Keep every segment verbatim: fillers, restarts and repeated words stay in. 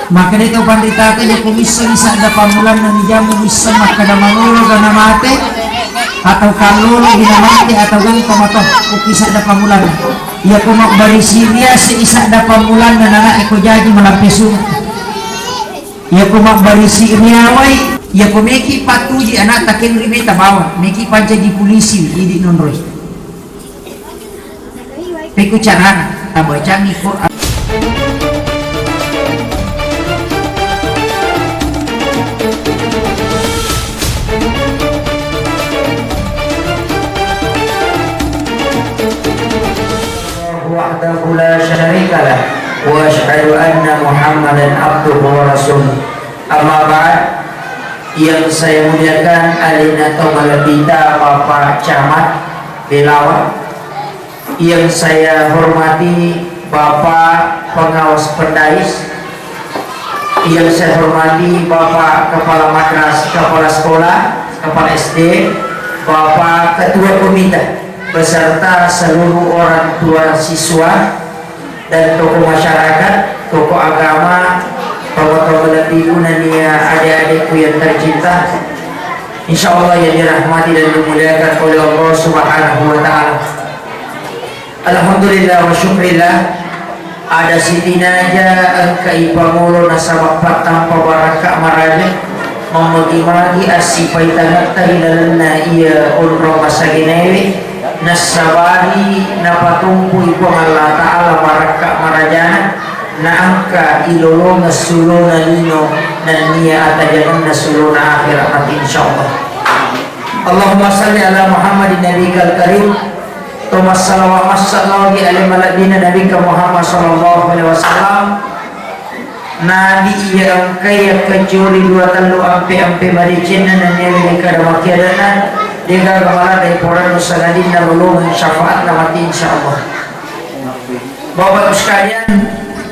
Makkeda to panritata, iya ko missengngi sadda pammulanna, mijammu misseng makkeda, malolo ga namate, atau kallolo gi namate, atau gangka mato, uki sadda pammulanna. Iya ko mabbarisi riase i sadda pammulanna, nana e ko jaji malampe sunga. Iya ko mabbarisi riawai, iya ko meki patuji anakta kenri meta bawang, meki pancaji polisi, idi nonroi. Pekko carana tabacangngi Quran. Wahdahu la syarika lah, wa asyhadu anna Muhammadan abduhu wa rasuluh. Amma ba'd, yang saya muliakan alena to malebbita Bapak Camat Belawa, yang saya hormati Bapak Pengawas Pendais, yang saya hormati Bapak Kepala Madras, Kepala Sekolah, Kepala S D, Bapak Ketua Komite, beserta seluruh orang tua siswa, dan tokoh masyarakat, tokoh agama, tokoh-tokoh lebih guna nia adik-adikku yang tercinta. Insya Allah yang dirahmati dan dimuliakan oleh Allah Subhanahu wa Ta'ala. Alhamdulillah wa syukrillah, ada sitinaja engka ipangolo nasaba pattampa barakka maraja, mammagi-magi assipaitangetta ilalenna iya onrong masagenewe, nassabari napatumpui Puang Allah Ta'ala barakka marajana, naengka ilolongeng sulona lino nennia atajangenna sulona akhirat nanti, insyaallah. Allahumma salli ala Muhammadin nabiyikal karim. To massalawa massalawa ri ale malebbina Nabikka Muhammad sallallahu alaihi wasallam. Nabi iya engkai yakkancuri dua tellu ampe-ampe madecenna nennia ri kada makkiadanna, degaga maladde porannu sangadinna lolongeng syafaatna mati, insyaallah. Bapak Ibu sekalian,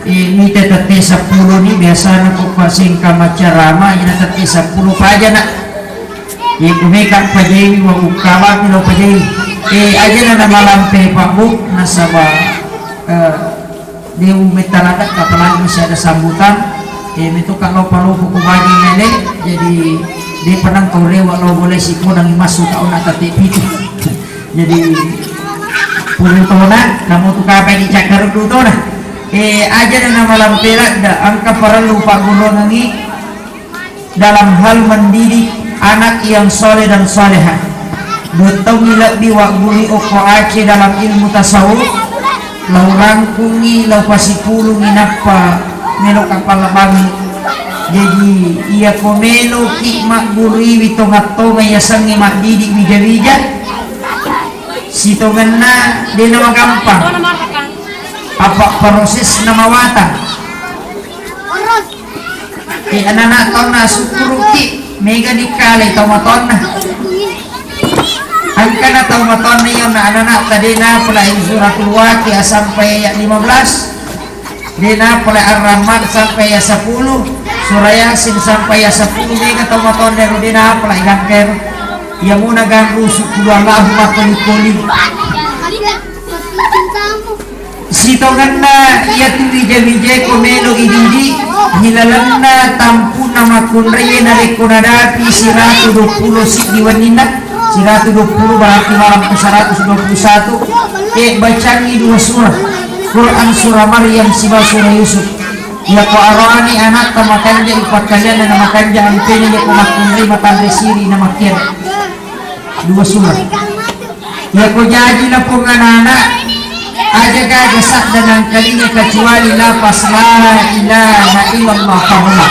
eh, mita tette seppulo ni biasana ko pasengka macarama, ina tette seppulo pajana. Iya, kumeka pajai, wa ukkawa pilo pajai. Eh, aja na malampe Pak Bu, nasaba, eh, de umetta ladde, apalagi masih ada sambutan. Eh, metu kalau palopo ko bagi mele, jadi de penang tore wa lo boleh sipo dan masuk kau nak tete pitu. Jadi puluh tona, namu tu kapai di cakar dua tona. Eh, aja na malampe ladde, engka parellu pagguruangi dalam hal mendidik anak yang soleh dan solehah. Dua taungngi lebbi wagguru okko Aceh dalam ilmu tasawuf, lau rangkungngi, lau pasipulungngi, nappa melo kappalebbangngi. Jadi, iya ko meloki magguruiwi tonga-tonga yasengnge maddidik wija-wija, sitongenna de namagampang. Apa prosesna mawatang. Eh, anak-anak taunna sukkuruki, mega dikale tau matonna. Engkana tau matonna iya na anak-anak tadi na pula Suratul Waqiah sampai ayat lima belas. De na pula Ar-Rahman sampai ayat sepuluh, Surah Yasin sampai ayat sepuluh, mega tau matonna ro de na pula igangkero. Iya muna ganggu sukuru Allahumma koli-koli. Sitongenna iyatu wija-wijae ko melo ididi, hilalenna tampuna makkunraie narekko nadapi siratu duappulo siddi wenninna, siratu duappulo berarti malam ke seratus dua puluh satu, e bacangi dua surah, Quran surah Maryam siba surah Yusuf. Iya ko aroani anatta makanja ipakkalianna na makanja ampena iya ko makkunrai matanre siri na makian. Dua surah. Iya ko jaji na ponganana, aja gaga sadda nangkalinga kecuali lafaz la ilaha illallah pahuma.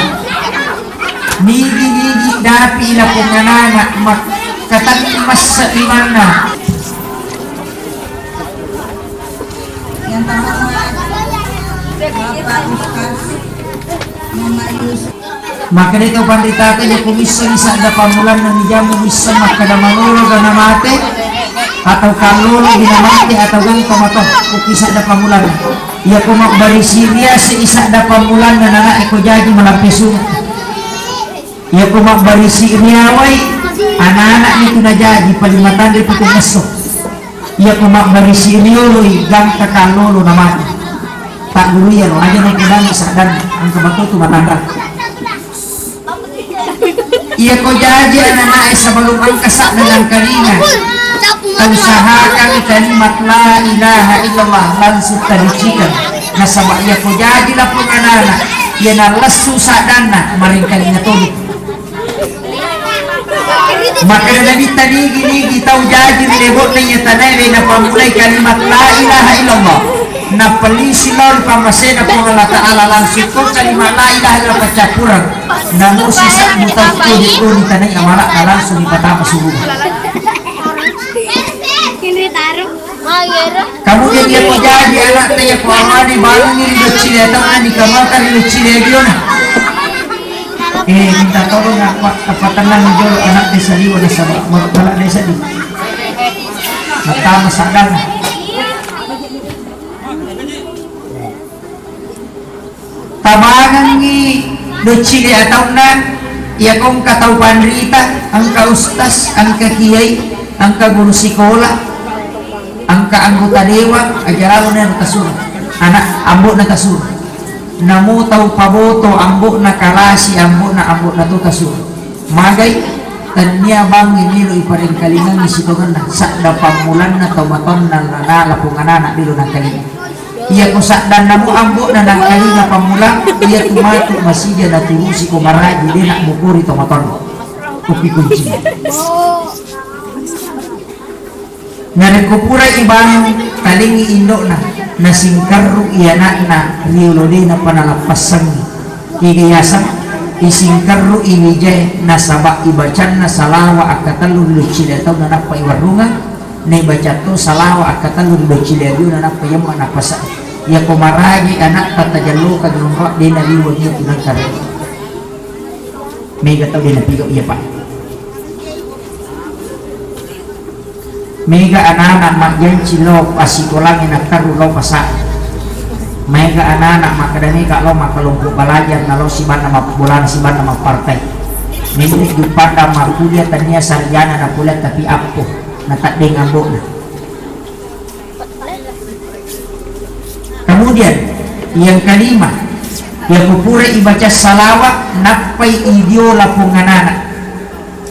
Nigi-nigi dapi na ponganana mak-, katanni massa imanna. Yang terhormat Bapak Ustaz Muhammad Yusuf. Makkeda to panritata, iya ko missengngi sadda pammulanna mijammu misseng makkeda malolo ga namate, atau kallolo gi namate, atau gangka mato, uki sadda pammulanna. Iya ko mabbarisi riase i sadda pammulanna nana e ko jaji malampe sunga. Iya ko mabbarisi riawai anak-anak itu najaji paling matanre putu ngesso. Iya ko mabbarisi rioloi gangka kallolo namate. Pagguru iyaro aja nakedangi saddanna. Engka batu tu matara. Iya ko jaji anak-anak sebelum engka sak dengan kalinga. Usahakan kalimat la ilaha illallah langsung taducikan. Nasaba iya ko jaji lapong anak-anak, iya nalessu saddanna maring kalinga tolu. Makkeda Nabitta, nigi-nigi tau jaji ri lebo'na iya tanae, de napammulai kalimat la ilaha illallah, napellisi lao ri pammasena Puang Allah Ta'ala, langsung ko kalimat la ilaha illallah paccappureng, namo sisebbu tau ko de ko ri tanae amala'na langsung ipatama suruga. Ini taruh. Kamu jadi aku jadi anak teh, aku awani bangun ini lucu dia tahu kan di kamar kan lucu dia dia nah. Eh, minta tolong apa apa tenang dulu anak desa liwa nasaba malah desa di. Mata masakan. Tabangengngi doccili ataunna, iyako engka tau panrita, engka ustas, engka kiai, engka guru sikola, engka anggota dewan, aja lalo nero tasuro. Anak ambo'na tasuro. Namo tau paboto ambo'na, karasi ambo'na, ambo'na to tasuro. Magai, tennia bangngi melo iparengkalingangngi sitongenna, sadda pammulanna tau matonna nala pung anana melo nakalinga. Iyako saddanna mu ambo'na nangkalinga pammula, iyatu matu masija naturusi ko maraji, de nammukuri to matonro. Kopi kunci. Narekko pura ibangung, talingi indo'na, nasingkerru i ana'na riolo de nappa nalappassangi. Iga yaseng, isingkerru i wijae nasaba ibacanna salawa akkatellu ri luccile taunna nappa iwarrungeng. Naibaca to salawa akkatellu ri bocci lebiuna nappa yemma napasa. Iyako maraji anakta tajallokang nonro de naliweng iya tunangkare. Mega tau de napigau iya, Pak. Mega anak-anak majjanci lo pasikolangi naterru lo pasa. Mega anak-anak makkeda mega lo makkalompo balajar nalo sibanna mabbolana sibanna mappartai. Memang juppanda makkuliah tania sarjana nakuliah tapi appo. Nataddeng ambo'na. Kemudian yang kelima, yang pura ibaca salawat nappai idio lapong anana.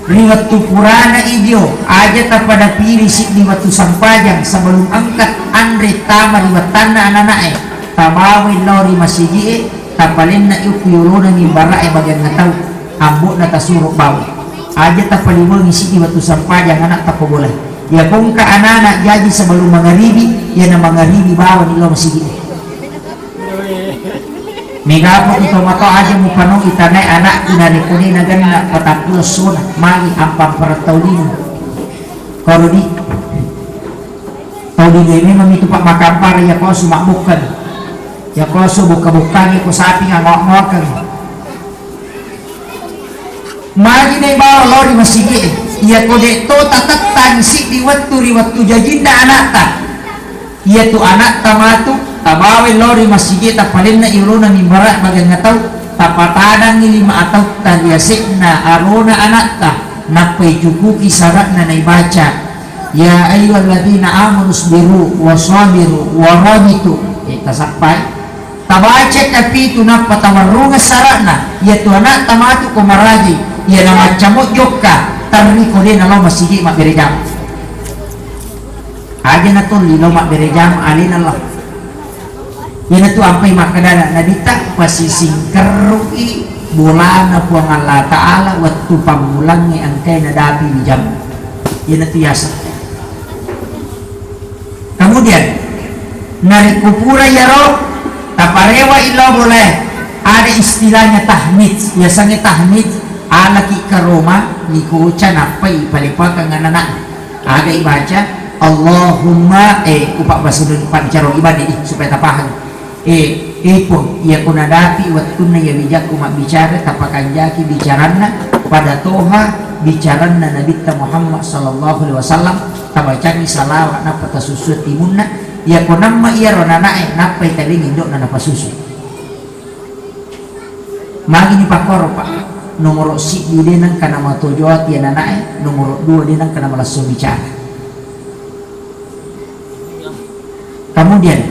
Ri wettu purana idio, aja tapada piri siddi wettu sampajang sebelum engka anre tama ri wettanna ananae. Tabawai lao ri masigi'e, tapalenna iyokku yolona mimbara'e bagianna tau. Ambo'na tasuro bawa. Aja tapaliwengi siddi wettu sampajang anak tapabolai. Iyako engka anana jaji sebelum mangaribi, iyana mangaribi bawani lao masigi'e. Megapo tu tomato aja mupanoi tanae anakku narekko de nagenna patappulo sona, magi ampang pertaulingu. Koro di tau di memang itu pak makampara ya kosu mabukkan. Ya kosu buka-bukangi ko sapi ngawak-ngawakkan. Magi naibawa lao ri masigi'e, iyako de'to tatettang siddi wettu ri wettu jajinna anakta. Iyatu anakta matu, tabawai lao ri masigi'e, tapalenna i olona mimbara bagianna tau, tapatadangngi lima atautta ri ase'na arona anakta, nappa icukuki sara'na naibaca, "Ya ayyuhalladzina amanu sbiru wa sabiru wa rabitu." Eh, tasappai. Tabaca kapitu nappa tawarrungeng sara'na, iyatu anakta matu ko maraji, iyana macca mo jokka, terri ko de nalao masigi mabbere jama. Aja natolli lao mabbere jama alena Allah. Iyanatu ampai makkeda Nabitta, pasisingkerrui bolana Puang Allah Ta'ala wettu pammulangnge engkai nadapi wijammu. Iyanatu yaseng. Kemudian, narekko pura iyaro taparewa ilo bolae, ada istilahnya tahmid. Biasanya tahmid, alaki karoma nikoca nappai palepakang anak-anak. Aga ibaca, Allahumma, eh, upak bahasa Indonesia, Pak, bicara ibadah, ih, supaya tapaham. Eh, eh, Puang, iyako nadapi wettunna iya wijakku mabbicara, tapakanjaki bicaranna, pada toha bicaranna Nabitta Muhammad sallallahu alaihi wasallam, tabacangi salawat nappa tasussu timunna, iyako namma iyaro nanae, nappai talengi indo'na napasusu. Magi ni pakkoro, Pak? Nomoro siddi de nengka namatojo ati nanae, nomoro dua de nengka namalesso bicara. Kemudian,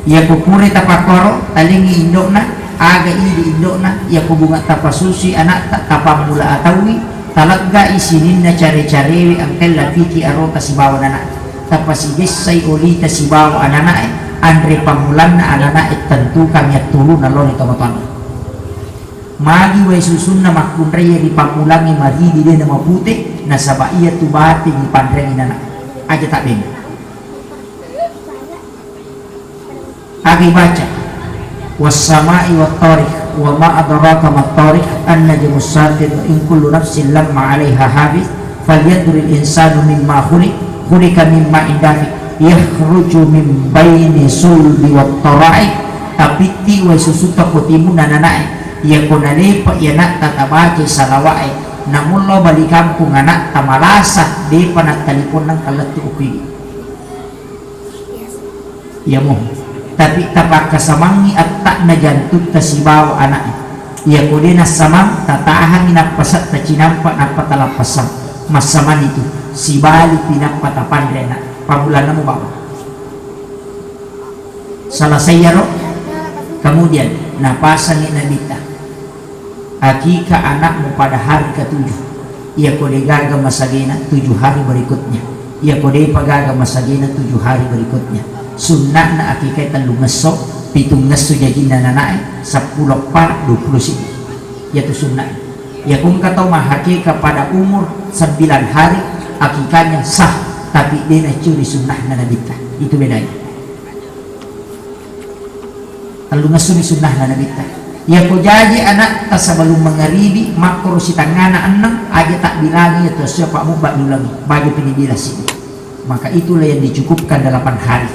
iyako pura tapakkoro, talengi indo'na, Aga idi indo'na, iyako bunga tapasusui ana'ta, tapammula ataui, taleggai sininna care-carewe engkai lapiki arota sibawa nana. Tapasigessai olita sibawa anana'e, anre pammulanna anana'e tentukangngi attuluna lao ri tomatoanna. Magi wae susunna makkunrai ri pammulangnge maridi de namapute, nasaba iyatu bate dipanreangi nana. Aja tabbene. Aga ibaca, "Wassama'i wattariq, wa ma adraka mattariq, an-najmus saqit, in kullu nafsin lamma 'alaiha hafiz, falyanzuril insanu mimma khuliq, khuliqa mimma indafiq, yakhruju min baini sulbi wattara'i." Tapitti wae susutta ko timunna nanae, iyako nalepa iyana'ta tabacai salawa'e, namullo bali kampung ana'ta malasa, depa nattaliponna kallettu ukkui. Iyamo. Tapi tapakkasamangngi atta'na jantutta sibawa ana'e. Iyako de nassamang, tatahangngi nappasetta cinampa nappa talappassang. Massamani tu, sibalipi nappa tapanre ana'. Pammulanna mubawa. Selesai iyaro? Kemudian napasangngi nabitta. Akika ana'mu pada hari ketujuh, iyako de gaga masagena tujuh hari berikutnya, iyako depa gaga masagena tujuh hari berikutnya. Sunna'na akikae tellungesso, pitungesso jajinna nanae, seppulo eppa, dua puluh siddi. Iyatu sunna'na. Iyako engka tau mahakika pada umur sembilan hari, akikanya sah, tapi de nacuri sunnahna nabitta. Itu bedanya. Tellungessuni sunnahna nabitta. Iyako jaji ana'ta sebelum mangaribi, makkoro sitengngana enneng, aja tabbilangi iyatu esso, apa mubba diulangi, baju pini bilas ini. Maka itulah yang dicukupkan delapan hari.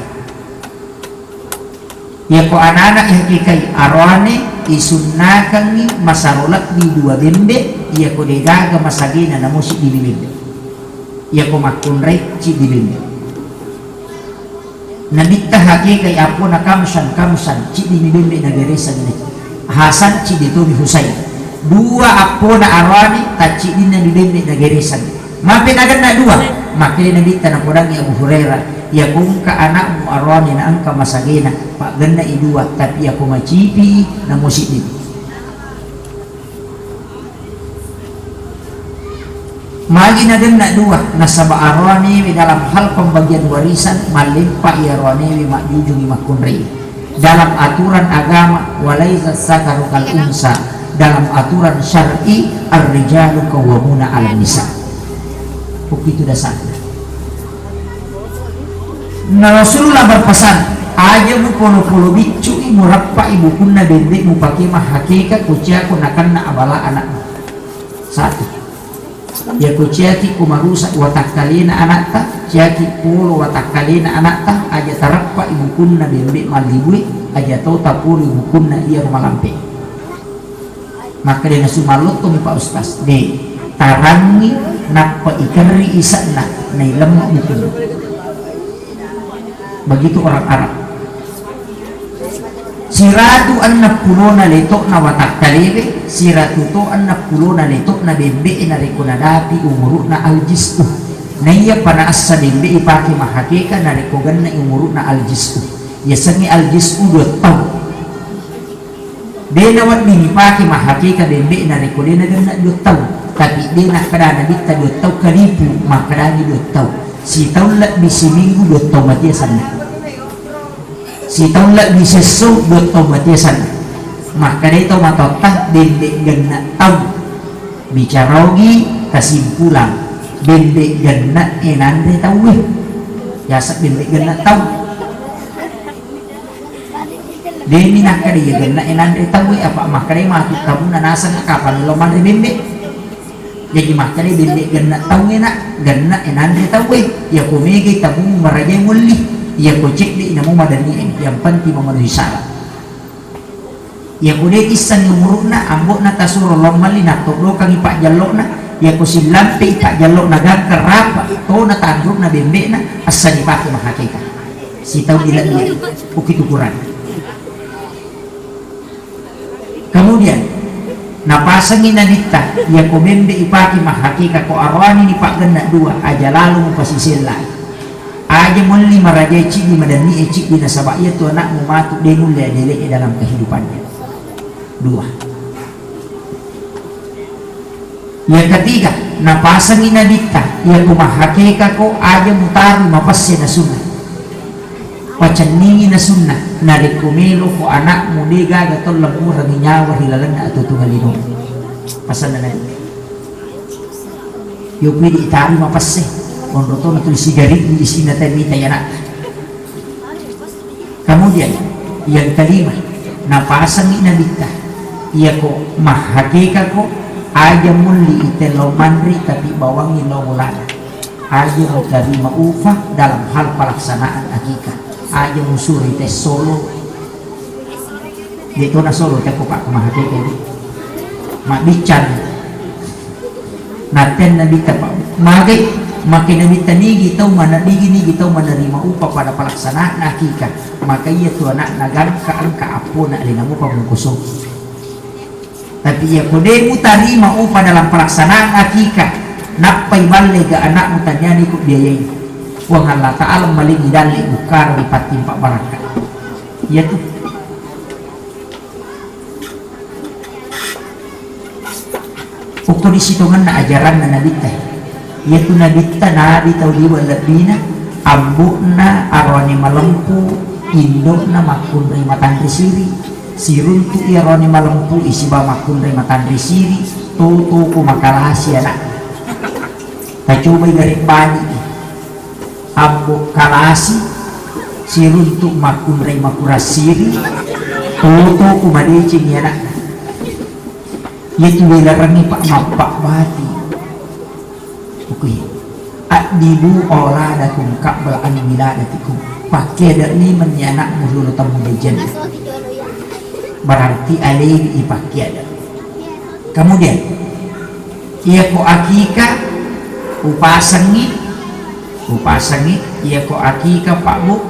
Iyako anana ihakikai aroane, isunnakangngi masaro lebbi dua bembe, iyako degaga masagena namo siddi bembe. Iyako makkunrai siddi bembe. Nabitta hakekai appona Kamsan, Kamsan, ciddimi bembe nageresangngi. Hasan, ciddi tomi Husain. Dua appona aroane, tacciddinna mi bembe nageresang. Mape nagenna dua, makkeda Nabitta napodangngi Abu Hurairah, "Iyako engka anakmu aroane na engka masagena, paggenna i dua, tapi iyako macipi namo siddi." Magi nagenna dua, nasaba aroanewe dalam hal pembagian warisan mallempai aroanewe majjujungi makkunrai. Dalam aturan agama, walaisa zakaru kal unsa, dalam aturan syar'i, ar-rijalu qawwamuna 'alan nisa. Begitu dasarnya. Na Rasulullah berpesan, aja mu polo-polo biccu'i, murappa'i bukunna bembe, mupake mahakeka, kuciako nakenna abala anakmu. Satu. Iyako ciaki ko marusak watakkalena anakta, ciaki polo watakkalena anakta, aja tarappa'i bukunna bembe mallibue, aja to tapoloi bukunna iyaro malampe. Makkeda nasu mallottomi Pak Ustaz, de, tarangngi nappa ikerri ise'na, nailemma bukunna. Begitu orang Arab. Siratu enneng pulona leto'na watakkalewe, siratu to enneng pulona leto'na bembe'e narekko nadapi umuru'na al-jiz'u. Naiyapa naessa bembe'e ipake mahakeka narekko genna'i umuru'na al-jiz'u. Yasengnge al-jiz'u dua taung. De nawedding ipake mahakeka bembe'e narekko de nagenna dua taung. Tapi de nakkeda Nabitta dua taung kalipu, makkedani dua taung. Sitaung lebbi siminggu dua taung mati asenna. Sitaung lebbi sesso dua taung mati asenna. Makkedai tau matoatta bembe genna taung. Bicara ogi kesimpulan, bembe genna e nanre tauwe. Yaseng bembe genna taung. Demi nakkeda iya genna e nanre tauwe, apa makkedai matu tabunna naseng kapang lo manre bembe. Jaji makkeda bembe genna tauwe na, genna e nanre tauwe. Iyako megai tabung marajai muelli, iyako cedde namo madanni e, yang penting memenuhi syarat. Iyako de issengngi umuru'na, ambo'na tasuro lao melli, nattoddokangngi pajjallo'na, iyako sillampei pajjallo'na gangka rapa, tona tanru'na bembe'na, essa dipake mahakeka. Sitaung dilebbi, uki tukurang. Kemudian, napasengngi Nabitta, iyako bembe ipake mahakeka ko aroani ni paggenna dua, aja lalo mupasisellai. Aja muelli marajai ciddi madanni e ciddi nasaba iyatu anakmu matu de nulle ajele'e dalam kehidupannya. Dua. Yang ketiga, napasengi Nabitta, iya ko mahakekako aja mutari mapesse nasunna. Pacenningi nasunna, narekko meloko anakmu de gaga tollang murengi nyawa ri lalenna atutungan lino. Pasanna Nabi. Yopi di itari mapesse, onro tona tuli sigari isina temi tayana. Kemudian, yang kelima, napasengi Nabitta, iyako mahakekako aja mulli itello manri tapi bawangi lo bolana. Aja mutarima ufa dalam hal pelaksanaan akikah. Aja musuri tes solo. Dia tona solo teko pak mahakeke. Mabicang. Naten Nabitta pa-, magai, makai Nabitta nigi tau mana-, nigi, nigi tau menerima upah pada pelaksanaan akikah, maka iya tu anakna gangka engka appona alena mupa mungkoso. Tapi iya ko de mutarima upah dalam pelaksanaan akikah, nappai balle ga anakmu taniani ku biayai. Puang Allah Ta'ala malingi dalle bukkara di pattimpa barakka. Iya tu. Pokko di sitongenna ajaranna Nabitta. Iyatu Nabitta nabi tau liwa lebbina, ambo'na arone malempu, indo'na makkunrai matanre siri. Siruntu iyarone malempu isiba makkunrai matanre siri, toto ko makalasi anakna. Tacobai gare bani. Ambo kalasi, siruntu makkunrai makurang siri, toto ku madeceng anakna. Iyatu welarengngi pak mappabbati. Okui. Addibu auladakum qabla an wiladatikum. Pakkeada limenni anakmu lolo tamu dejeng. Berarti alewi ipakkeada. Kemudian, iyako akika upasengngi, upasengngi, iyako akika Pak Bu,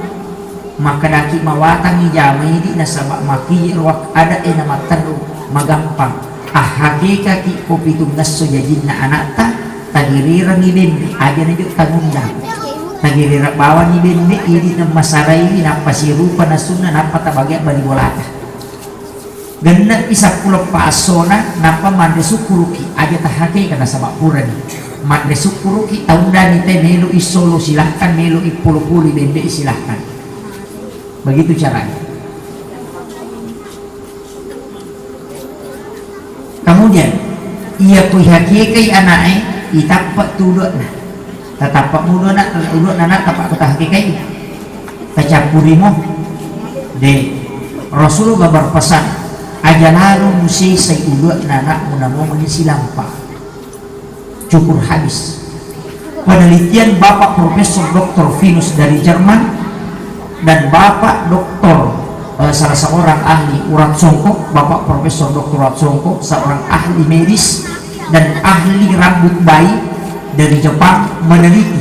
makkedaki mawatangngi jama idi nasaba makkiye ruak ada e na matteru magampang. Ahakekaki ko pitungngesso jajinna anatta, tagirirengngi bembe, aja najo tangundang. Tagirira bawanni bembe idi na masaraiwi nappa sirupa nasunna nappa tabagea bali bolata. Genne'pi seppulo eppa essona, nappa manre sukkuruki, aja tahakeka nasaba purani. Manre sukkuruki, taundani te melo i solo silahkan, melo i polo-polo i bembe silahkan. Begitu caranya. Kemudian, iya ko ihakekai ana'e, itappa tu udu'na. Tatappa mudu anak, udu'na anak tappa ko tahakekai. Tacappuri mo. De. Rasulullah berpesan, aja lalo musesai udu'na anakmu namo mani silampa. Cukur habis. Penelitian Bapak Profesor Doktor Finus dari Jerman dan Bapak Doktor, eh, salah seorang ahli urat songkok, Bapak Profesor Doktor Urat Songkok, seorang ahli medis dan ahli rambut bayi dari Jepang meneliti,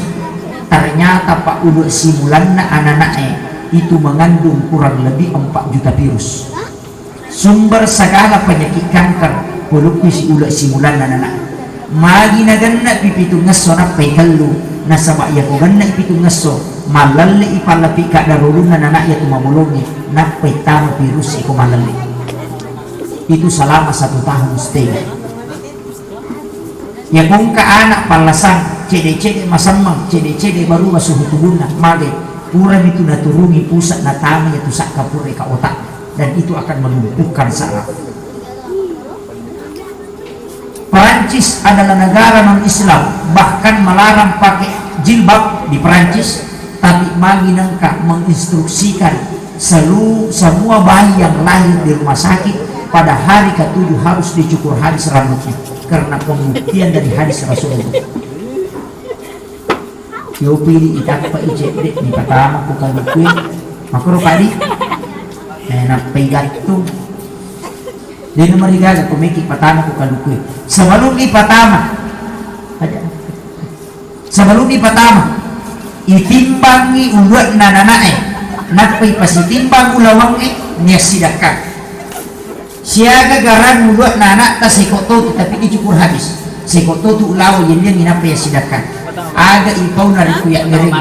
ternyata pak udu simulanna anana'e itu mengandung kurang lebih empat juta virus. Sumber segala penyakit kanker, polukku si ula simulanna nana. Magi nagenna pi pitungngesso nappai tellu, nasaba iya ko genna i pitungngesso, mallalle i pallapi kaddarulunna nana iya tu mabolongi, nappai tama virus iko mallalle. Itu selama satu tahun setengah. Iya ko engka anak pallasang, cede-cede masemmeng, cede-cede baruba suhu tubuhna, mage, purami tu naturungi pusat natama iya tu sakka pura ika otak. Dan itu akan melumpuhkan saraf. Perancis adalah negara non-Islam, bahkan melarang pakai jilbab di Perancis, tapi magi nengka menginstruksikan selu-, semua bayi yang lahir di rumah sakit pada hari ketujuh harus dicukur habis rambutnya karena pembuktian dari hadis Rasulullah. Yopi di itappa i cedde ni patama ku kalukue. Makoro padi. Eh, nappai gattung. Dia nomor tiga ko meki patama ku kalukue. Sebelum ipatama. Aja. Sebelum ipatama, itimbangi uluanna nanae. Nappai pasitimbang ulawangnge niassidakka. Siaga garang uluanna anakta seko totu, tapi dicukur habis. Seko totu ulawa yenniangngi nappa yassidakka. Aga ipau narekko yammereng.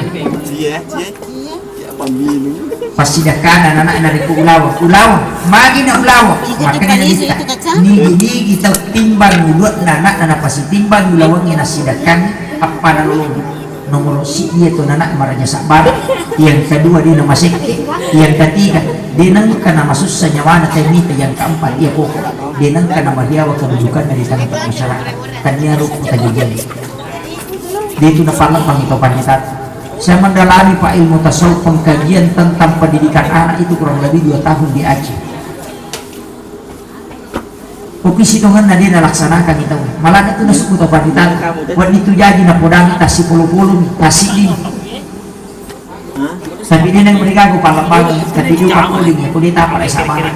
Passidakkana anana narekko ulaweng, ulaweng, magi na ulaweng, makkeda Nabitta, nigi-nigi tau timbang uluanna anakna napasitimbang ulawengnge nassidakkang, appada lolong. Nomoro siddi iya tu anak maraja sabbara, yang kedua dia namasekke, yang ketiga dia nengka namasussa nyawana taimita, yang keempat dia koko, dia nengka namariawa kedudukanna di tengah masyarakat. Tania rupa kejadian. Dia itu napallepang itu pandita. Saya mendalami, Pak, ilmu tasawuf, pengkajian tentang pendidikan anak itu kurang lebih dua tahun di Aceh. Kopi sitongenna dia nalaksanakan itu. Malah itu nasukku tau pandita. Buat itu jadi napodangi tasi polo-polo, tasi lima. Tapi dia nang mereka aku palak-palak, tapi dia pakuling ya, aku dia tak pakai sabana.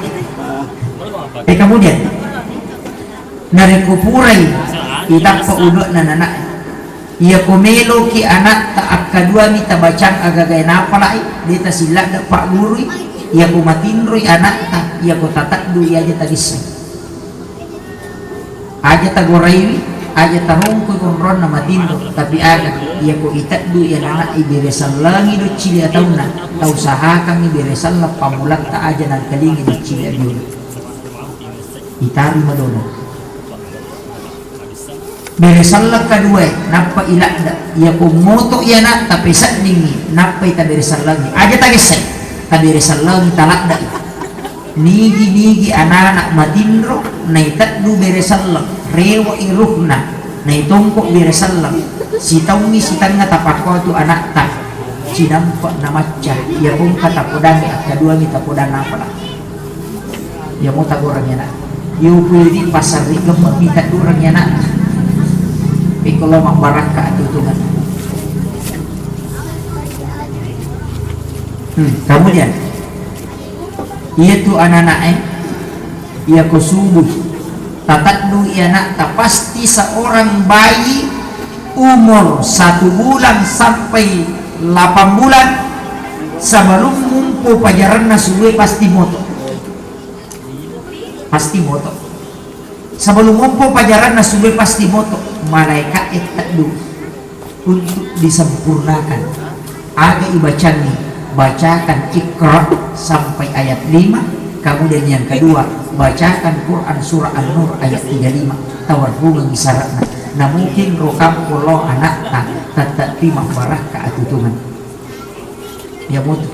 Eh, kemudian, narekko purai itappa uluanna anak. Iyako meloki anatta akkaduami tabacang agaga napalai, de tasilladde paggurui, iyako matinroi anatta, iyako tateddu iaja tagisseng. Aja tagoraiwi, aja tarongkoi konronna matinro, tapi aga, iyako iteddu iya anak ibere sellengi doccili ataunna, tausahakangngi bere selleng pammulatta aja nangkalingi doccili abiuna. Itari madona. Bere selleng kaduae, nappa iladde. Iyako moto iyana, tapeseddingngi, nappai tabere sellengngi. Aja tagessai, tabere sellengngi, taladdei. Nigi-nigi anana matinro, naiteddu bere selleng, rewe'i ruhna, naitongko bere selleng, sitaungngi sitengnga tapakkotu anatta, cinampe namacca, iyako engka tapodangngi, akkaduangngi tapodang napala. Iya mo tagoreng iyana. Iya upu idi pasarri gemme'mi tadureng iyana. Iko lo mabbarakka atutungan. Hmm, kemudian iya tu anak-anak eh, iya ko subuh tataddu iyana, ta pasti seorang bayi umur satu bulan sampai delapan bulan sebelum mumpu pajaranna suwe pasti moto. Pasti moto. Sebelum mompo pajaranna suwe pasti moto, malaeka e teddu untuk disempurnakan. Aga ibacangi, bacakan Iqra sampai ayat lima, kemudian yang kedua, bacakan Quran surah An-Nur ayat tiga lima, tawarrungengi sarakna. Na mungkin rokampo lo anakta, tette tima barakka atutungan. Iya mutu.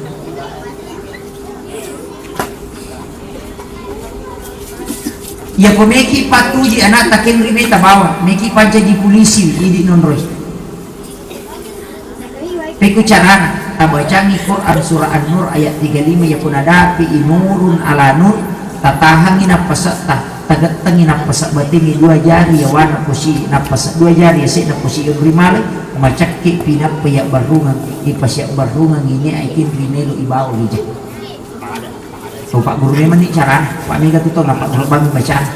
Iya ko meki patuji anakta kenri meta bawang, meki pancaji polisi idi nonroi. Pekku carana, tabacangi Quran surah An-Nur ayat tiga lima, iya ko nadapi i nurun ala nur, tatahangi nappasetta. Tagettengi nappasa batengi dua jari yawana posi nappasa dua jari yase'na posi yonri malai, macakke'pi nappa yabbarrungeng, ipasiabbarrungeng ini aikin rimelo ibawa wija. Oh, Pak Guru memang ni carana, Pak Mega tu tau napa bang bacaan.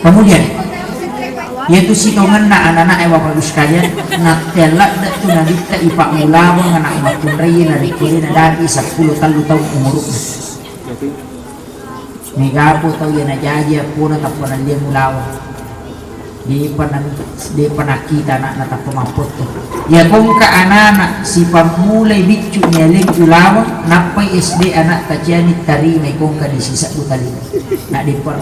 Kemudian, yaitu sitongenna anak-anak e Bapak Ibu sekalian, nattealladde tu nabitta ipammulaweng anak makkunrai narekko de nadapi seppulo tellu taung umurukna. Megapo tau iya najaji appona tappa nalliang ulaweng. Depa na, depa nakkita anakna tappa mappotto. Iya kongka anana sipammulai biccu nialeng ulaweng, nappai S D anak taciani tarimai kongka di sisebbu tali. Nak depa.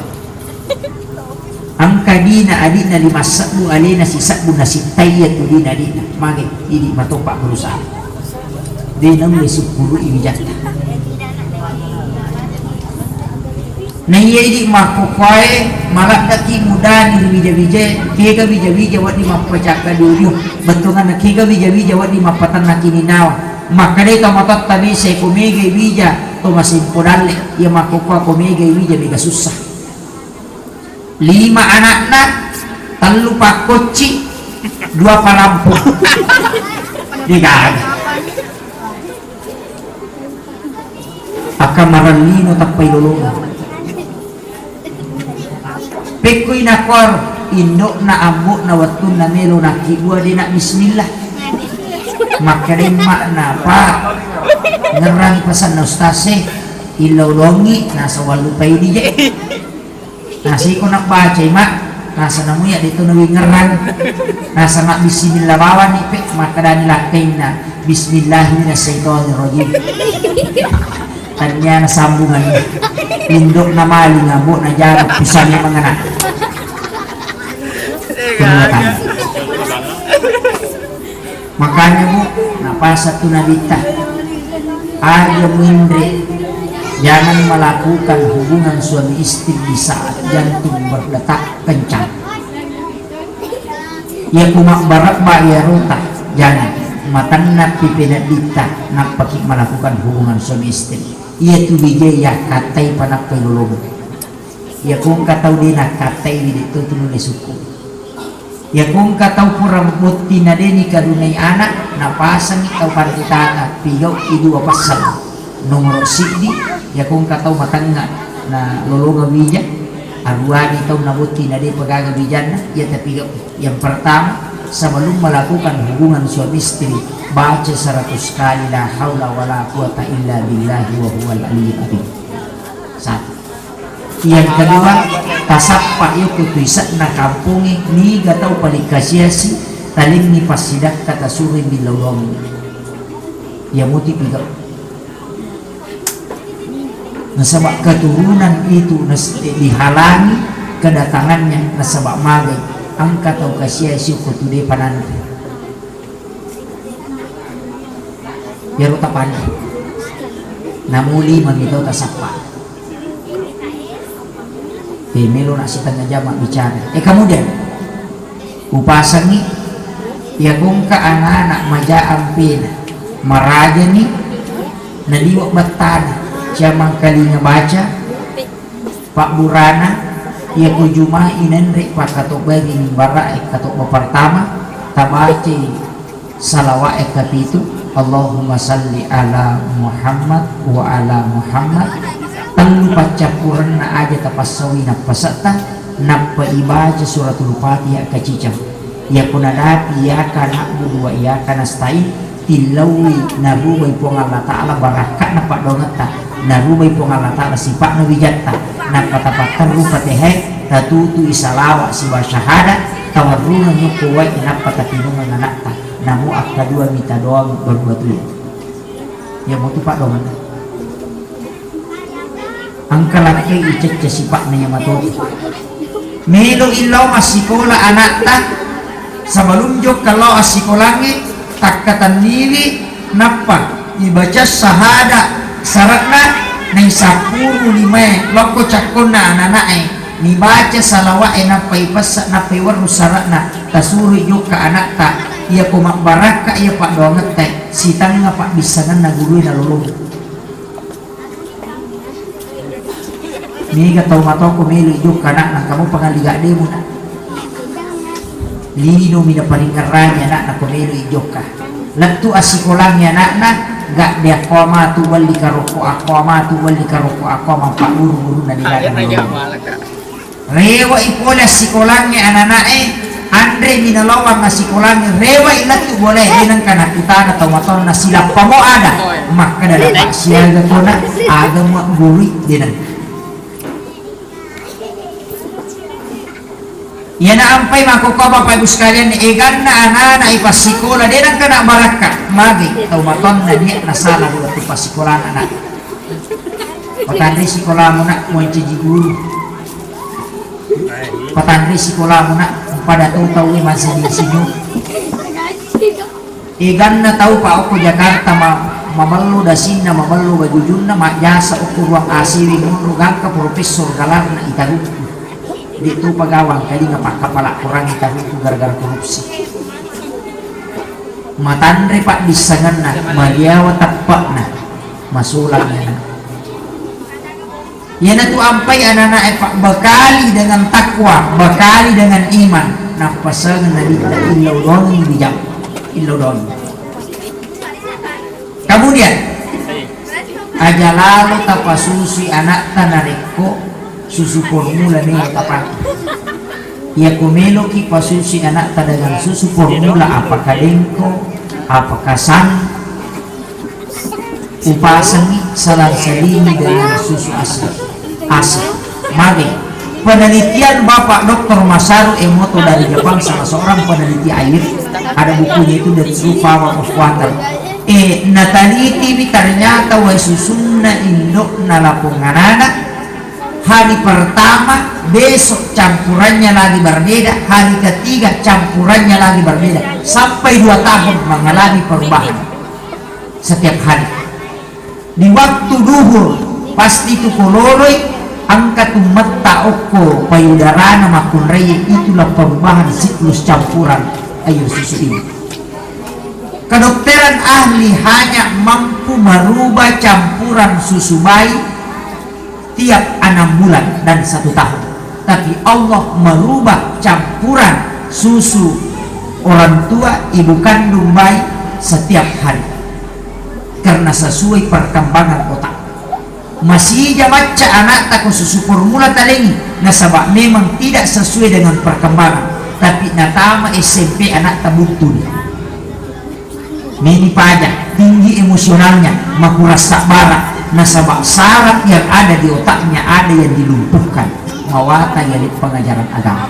Engka dina adikna lima sebbu alena sisebbu nasittai iya tu dina adikna. Mage idi matopa berusaha. De naulle sukkuru i wijatta. Na iya idi makkokkoe maladdaki mudani ri wija-wijae, kega wija-wija wedding mappacakka diodio, bettuanna kega wija-wija wedding mappatennaki ninawa. Makkadai to matotta mese ko megai wija to masempo dalle, iya makkokkoe ko megai wija mega sussa. Lima anakna, tellu pakkocci, dua parampo. Degaga. Akka marellino tappai lolona. Pekkoi nakor indo'na ambo'na wettunna melo nakkibua de na bismillah. Makkeda emma'na, "Pak, ngerrangi pesanna ustaz e, illa ulongi nasaba lupai dije." Nasiko nabbacai, Mak, Rasa namuya de' to nawingerrang. Rasa mabbismillah bawani pe, makkedani lakkainna, "Bismillahi minasyaitonirrajim." Tania na sambungan. Lindok na maling, ambo na jana, pusang na mangana. Terima kasih. Makanya, Bu, napasang tu Nabitta, aja menre, jangan melakukan hubungan suami istri di saat jantung berdetak kencang. Iya ku mabbarebba iya rota, jangan. Matanna pi penedditta, nappaki melakukan hubungan suami istri. Iya tu bijaya kattai panappai lolomu. Iya ku engka tau de' nakattai, de' to tu nulle sukku. Iya ku engka tau pura bottina de' nikarunai anak, napasangi tau panritata, pigau i dua passang. Nomoro siddi, iya ku engka tau matengnga na lolonga wija, aruani tau na bottina de' pagaga wijanna, iya tapigau. Yang pertama, sebelum melakukan hubungan suami istri, baca seratus kali la haula wala quwata illa billahi wa huwal aliyyil azim. Satu. Yang kedua, tasappa yoko tu ise'na kampongnge, niga tau paling kasiasi, talengngi passidakka tasuroi millau-laungi. Iya muti pigau. Nasaba keturunan itu nas-, dihalangi kedatangannya, nasaba magai engka tau kasiasi yoko tu de' pananre. Iyaro tapanre. Namuli mami tau tasappa. Eh, melo na sitengnga jam mabbicara. Eh, kemudian upasangi, iya ku engka anak-anak maja ampena, marajani, naliwe' bettana, cia mangkalinga baca, pabburana, iya ku jumai nenre pakkatobbai ri mimbara e, katobba pertama, tabacai salawa'e kapitu, Allahumma salli ala Muhammad wa ala Muhammad. Tellu paccappurenna aja tapassaui nappasetta, nappa ibaca suratul Fatihah kaciceng. Iya ku nadapi iyyaka na'budu wa iyyaka nasta'in, tillaui narubai Puang Allah Ta'ala barakka'na paddoangetta, narubai Puang Allah Ta'ala sipa'na wijatta, nappa tapatterru Fatihah, tatutui salawa sibawa syahada, tawarrungeng yokko wae, nappa tapinungeng ana'ta. Namo akkadua mita doang baru batuya. Iya mutu paddoangenna. Engka lakkai icecce sipa'na iya matoki. Melo illau massikola ana'ta, sebelum jokka lao assikolangnge, takkatenniwi, nappa ibaca syahada sara'na, naisappuru limae lokko cakkonna anana'e, nibaca salawa'e, nappa ipessa, nappa iwerru sara'na, tasuroi jokka ana'ta. Iya ko mabbarakka iya paddoangetta, sitengnga pabbissangenna gurue nalolong. Niga tau matoko melo ijokka ana'na, kamu pangalli gaddemu na. Linomi naparingngerangi ana'na ko melo ijokka. Lettu assikolangngi ana'na, gadde akkoa matu welli karokko, akkoa matu welli karokko, akkoa mampaguru-gurunna de gaga nalolong. Rewe'i pole assikolangnge anana'e, anremi nalawang assikolangnge, rewe'i lettu bolae, de nengka nakutana tau matonna, silappamo ada, makkeda, "Dapak, siaga kona, aga muaggurui?" De nengka. Iyana ampai makkokkoe Bapak Ibu sekalian, eganna anana ipassikola, de nengka nabbarakka, magi tau matonna niat nasala ri wettu passikolana anak. Patanre sikolamu nak, muancaji guru. Patanre sikolamu nak, pada tau tauwe masih di sini. Eganna tau pa okko Jakarta ma-, mamello dasinna, mamello bajujunna, majjasa okko ruang A C W monro gangka profesor galarna itarukku. De tu pagawang kalinga pakkapala kurang itarukku gara-gara korupsi. Matanre paddissengenna, mariawa teppa'na, masulang yana. Iyanatu ampai anana'e, Pak, bekali dengan takwa, bekali dengan iman. Nappaseng Nabitta, illau doang bijak, illau doang. Kemudian, aja lalo tapasusui anakta narekko susu formula melo tapake. Iyako meloki pasusui anakta dengan susu formula, apakah dengko, apakah san, upasengi, salang salingi dengan susu asli. Asli. Mage. Penelitian Bapak Doktor Masaru Emoto dari Jepang, salah seorang peneliti air, ada bukunya itu, The True Power of Water. Eh, natelitiwi, ternyata wae susunna indo'na lapong anana, hari pertama besok campurannya lagi berbeda, hari ketiga campurannya lagi berbeda, sampai dua tahun mengalami perubahan setiap hari. Di waktu duhur, pasti tu koloroi, engka tu metta okko payudarana makkunraie, itulah perubahan siklus campuran air susu ini. Kedokteran ahli hanya mampu merubah campuran susu bayi tiap enam bulan dan satu tahun. Tapi Allah merubah campuran susu orang tua, ibu kandung bayi, setiap hari. Karena sesuai perkembangan otak. Masija macca anakta ko susu formula talengi, nasaba memang tidak sesuai dengan perkembangan. Tapi natama S M P anakta buntuli. Nini paja, tinggi emosionalnya, makurang sabbara, nasaba saraf yang ada di otaknya ada yang dilumpuhkan. Mawatang yali pengajaran agama.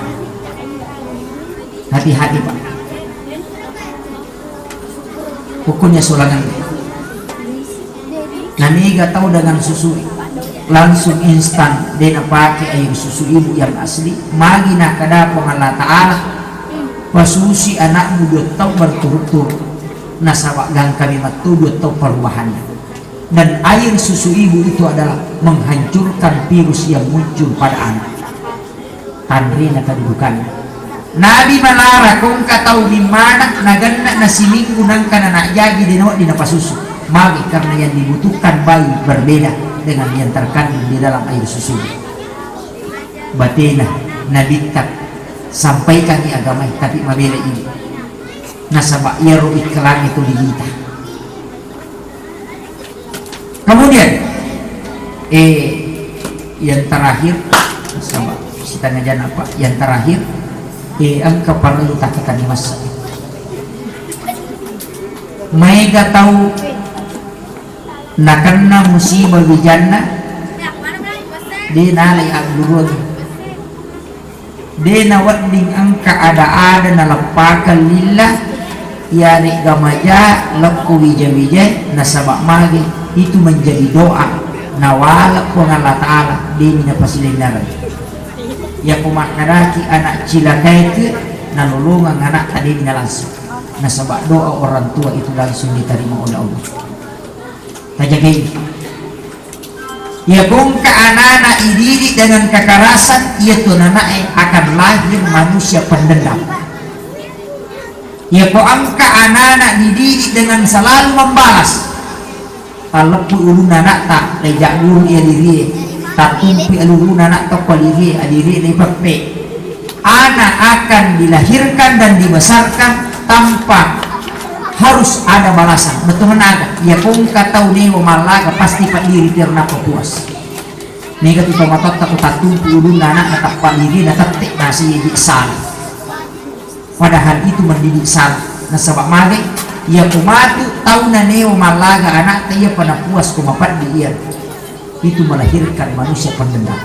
Hati-hati, Pak. Hukumnya solangan. Naniga tau dengan susu langsung instan, de napake air susu ibu yang asli, magi nakkeda Puang Allah Ta'ala, pasusi anakmu dua tau berturut-turut, nasaba gangkami mettu dua tau perubahannya. Dan air susu ibu itu adalah menghancurkan virus yang muncul pada anak. Tanrina kedudukanna. Nabi malara, ko engka tau mimmana nagenna na siminggu nangka nanak jaji de nawedding napasusu. Magi? Karena yang dibutuhkan bayi berbeda dengan yang terkandung di dalam air susu. Batena Nabitta sampaikangi agamai, tapi mabela ini. Nasaba iyaro ikkelangnge tu digita. Kemudian, eh, yang terakhir, sama setengah jam apa? Yang terakhir, eh, engka parellu takkatani massa. Maega tau nakenna musibah wijanna, de nalai agguruang. De nawedding engka ada-ada naleppakeng lillah, iyare'ga maja lokko wija-wijae, nasaba mage itu menjadi doa nawala Puang Allah Ta'ala, deni napasilennereng. Yako makkadaki anak cilakae ke nalolongeng anakta, deni nalangsung, nasaba doa orang tua itu langsung diterima oleh Allah. Tajagai. Iya kongka anana ididik dengan kekerasan, iya tu ananae akan lahir manusia pendendam. Iya ko engka anana dididik dengan selalu membalas, talleppu ulunna anakta, leja guru iya dirie, tattumpi ulunna anakta ko dirie, adirie lepeppe. Anak akan dilahirkan dan dibesarkan tanpa harus ada balasan. Betul menaga, ya kongka tau newa mallaga pasti paddiri tiar nappa puas. Mega tu tomatotta ko tattumpu ulunna anakna tappa diri na tette nasi salah. Padahal itu mendidik salah. Nasaba mage, ya ko matu tau na newa mallaga anakta iya pada puas ko mapaddi iya. Itu melahirkan manusia pendendam.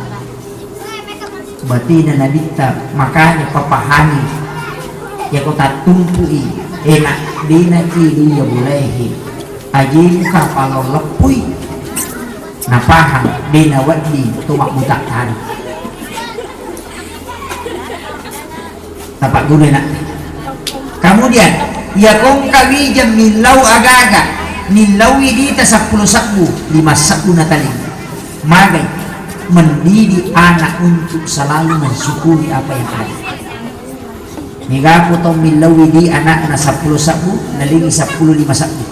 Batena Nabitta, makanya papahami, yako tattumpui, enak dena ki dunia bolaehe, ajemu kapalo leppui, napahang, dena wedding to mabbutak tadi. Tapak guru enak. Kemudian, iya kongka wija millau agaga, millaui dita seppulo sebbu, lima sebbu nataling. Magai mendidik anak untuk selalu mensyukuri apa yang ada. Megaku tau millaui di anakna seppulo sebbu, nalingi seppulo lima sebbu.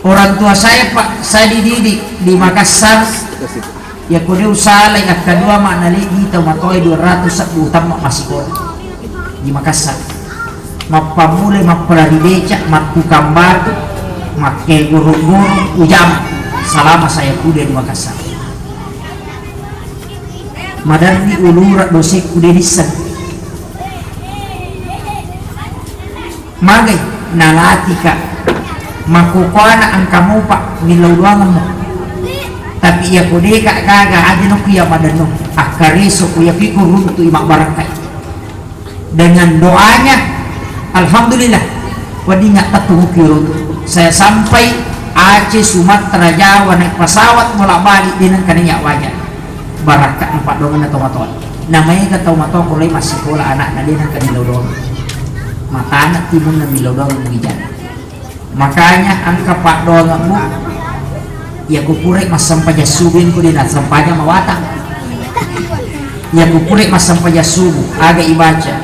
Orang tua saya, Pak, saya dididik di Makassar. Ya, kode usalai akkadua makna legi tau matoe dua ratus sebbu tamma masikola di Makassar. Mappammulai mappalari beca, mattukang batu, makkegorong-gorong, ujama. Selama saya kuliah di Makassar. Maderri ulura dosekku de disseng. Magai nalatika makkukkuana engka mopa millau doangemmu. Tapi iya ko deka gaga, aja no ku iya madenno. Akkareso ku iya piko runtu i mabbarakkai. Dengan doanya, alhamdulillah, wedding attettu muki runtu. Saya sampai Aceh, Sumatera, Jawa, naik pesawat bolak-balik, de nengka naiya waja. Barakka na paddoangenna tomatoa. Na maega tomatoa ko lai massikola anakna de nengka millau doang. Matana timunna millau doang mujana. Makanya engka paddoangeng, Bu, iya ku pura massempajang subuh, engko de nassempajang mawatang. Iya ku pura massempajang subuh, aga ibaca?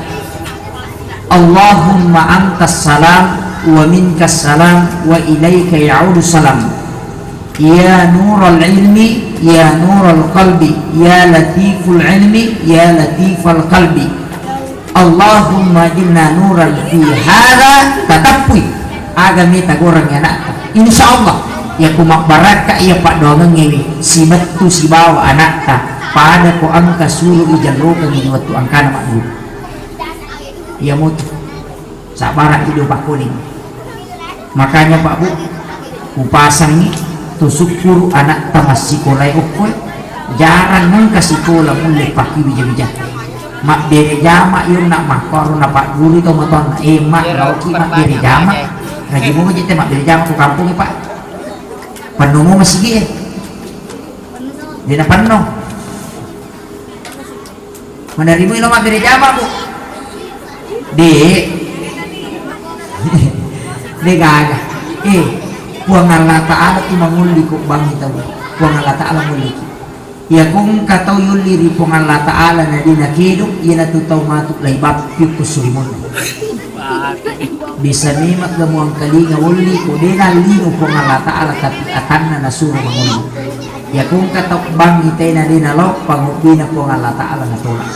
Allahumma antas salam wa minkas salam wa ilaika ya'udu salam. Ya nural ilmi, ya nural qalbi, ya latiful ilmi, ya latifal qalbi. Allahumma inna nuran fi hadha, tatappui aga meta goreng anakta. Insya Allah, iya ku mabbarakka iya paddoangengngewe simettu sibawa anakta, pada ko engka suru ijallokengngi di wettu engkana magguru. Iya mutu. Sabbara ido pakkuling. Makanya, Pak, Bu, upasangngi tu sukkuru anakta massikolai okkoe, jarang engka sikola mulle pakki wija-wija. Mabbere jama iyonna makkoro na pagguru to matoanna, eh, Mak, laoki mabbere jama. Ngaji mo jette mabbere jama ku kampongnge, Pak. Pennomo masigi e. Dena penno. Menerima ilo mabbere jama, Bu? De. De gaga. Eh, Puang Allah Ta'ala tu mangulli ko bangi tau. Puang Allah Ta'ala mulli ki. Iya ko engka tau yolli ri Puang Allah Ta'ala na de nakedo, iyanatu tau matu lai bappi ko surimunna. Bisa memang gamuang kalinga wolli ko de nallino Puang Allah Ta'ala, tapi atanna nasuro mangolli. Iya ko engka tau bangi tena de nalao, pangobbina Puang Allah Ta'ala natolak.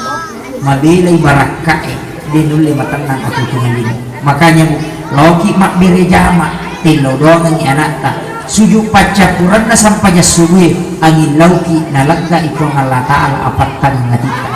Mabelai barakkae, de nulle matennang atutungalino. Makanya, Bu, laoki mabbere jama, tellau doangengngi anakta. Suju paccappurenna sempajang subue, angin lauki naleggai Puang Allah Ta'ala apattangeng atitta.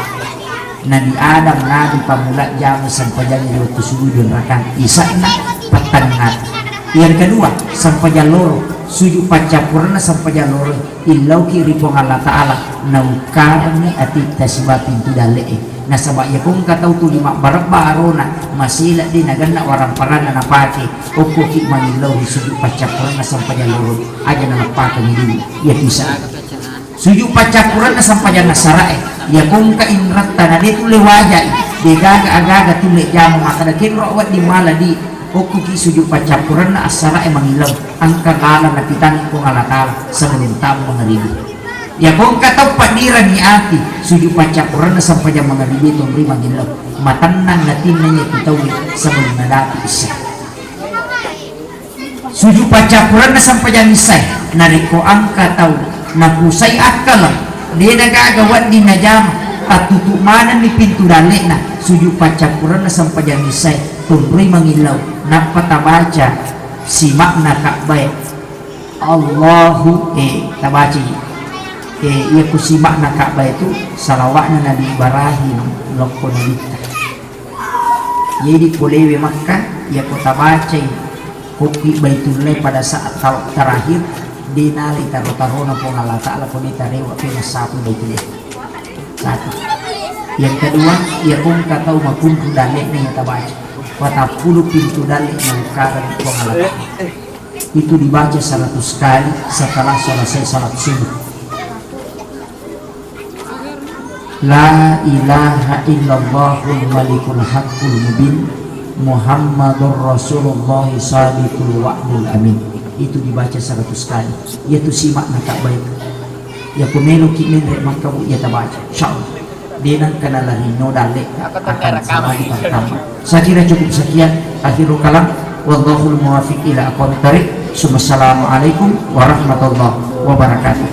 Nabi Adam, Nabi pammula jama sempajangnge ri wettu subuh dua rakaat, isa'na pattangngati. Yang kedua, sempajang loro, sujud paccappurenna sempajang loro, illauki ri Puang Allah Ta'ala, naukkarengngi atitta siba pintu dalle'e. Nasaba iya ko engka tau tuli mabbarebba arona, masila de nagenna waramparanna napake, okkoki mangillau ri sujud paccappurenna sempajang loro, aja naleppakengngi dulu, iya bisa. Suju paccappurenna sempajang assara'e, iya ko engka inratta na de tulle wajai, de gaga agaga tulle jama makkeda kenro wedding mala di, okkoki suju paccappurenna assara'e mangillau, engka laleng napitangi Puang Allah Ta'ala sebelum tama mangaribi. Iya ko engka tau paddirangngi ati, suju paccappurenna sempajang mangaribi tonroi mangillau, matennang atinna iya tu tauwe sebelum nadapi isya. Suju paccappurenna sempajang issae, narekko engka tau napusai akkaleng, de nagaga wedding najama, tattutu manenni pintu dalle'na, suju paccappurenna sempajang issae, tonroi mangillau, nappa tabaca simakna kabbae, Allahu, eh, tabacai, eh, iya ku simakna kabbae tu salawa'na Nabi Ibrahim lokko nabitta. Jadi polewe Makkah, iya ko tabacai kokki Baitullah pada saat tawaf terakhir, de nalai taro-tarona Puang Allah Ta'ala ko de tarewa pe massapu Baitullah. Satu. Yang kedua, iya ko engka tau makunru dalle'na iya tabaca. Patappulo pintu dalle naukkareng Puang Allah Ta'ala. Itu dibaca seratus kali setelah selesai salat subuh. La ilaha illallahul malikul haqqul mubin, Muhammadur Rasulullah sadiqul wa'dul amin. Itu dibaca seratus kali. Iya tu simakna kabbae. Iya ko meloki menre Makkah, Bu, iya tabaca. Insyaallah. De nengka nalarinno dalle akan sama di pertama. Saya kira cukup sekian. Akhirul kalam. Wallahul muwaffiq ila aqwamit thariq. Summa assalamualaikum warahmatullahi wabarakatuh.